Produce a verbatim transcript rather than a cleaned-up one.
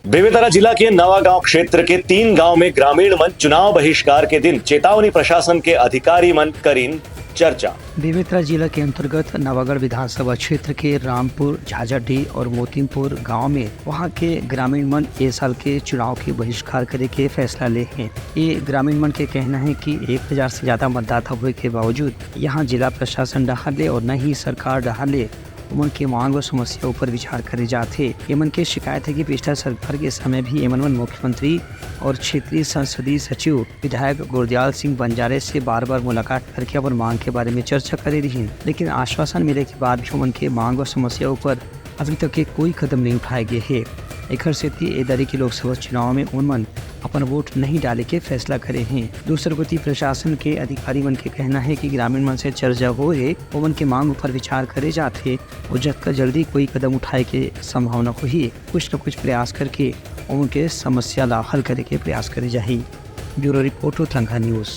बेमेतरा जिला के नवागांव क्षेत्र के तीन गांव में ग्रामीण मन चुनाव बहिष्कार के दिन चेतावनी, प्रशासन के अधिकारी मन करिन चर्चा। बेमेतरा जिला के अंतर्गत नवागढ़ विधानसभा क्षेत्र के रामपुर, झाझाडीह और मोतिमपुर गांव में वहां के ग्रामीण मन ए साल के चुनाव के बहिष्कार करे के फैसला ले हे। ये ग्रामीण मन के कहना है कि एक हजार से ज्यादा मतदाता होए के बावजूद यहां जिला प्रशासन डहार ले और न ही सरकार डहार ले उमन के मांग और समस्या ऊपर विचार करे जात हे। एमन के शिकायत है कि पिछला सरकार के समय भी एमन मन मुख्यमंत्री और क्षेत्रीय संसदीय सचिव विधायक गुरदयाल सिंह बंजारे से बार-बार मुलाकात करके अपन मांग के बारे में चर्चा करे रिहिन, लेकिन आश्वासन मिले के बाद भी उमन के मांग और समस्या ऊपर अभी तक के कोई कदम नहीं उठाए गए हे। एखर सेती ए दरी के लोकसभा चुनाव में उमन अपन वोट नहीं डाले के फैसला करे हें। दूसर कोति प्रशासन के अधिकारी मन के कहना है कि ग्रामीण मन से चर्चा होए हे, ओमन के मांग ऊपर विचार करे जात हे और जतका जल्दी कोई कदम उठाए के संभावना होही, कुछ न कुछ प्रयास करके ओमन के समस्या ला हल करे के प्रयास करे जाही। Bureau report, Uttarankha news.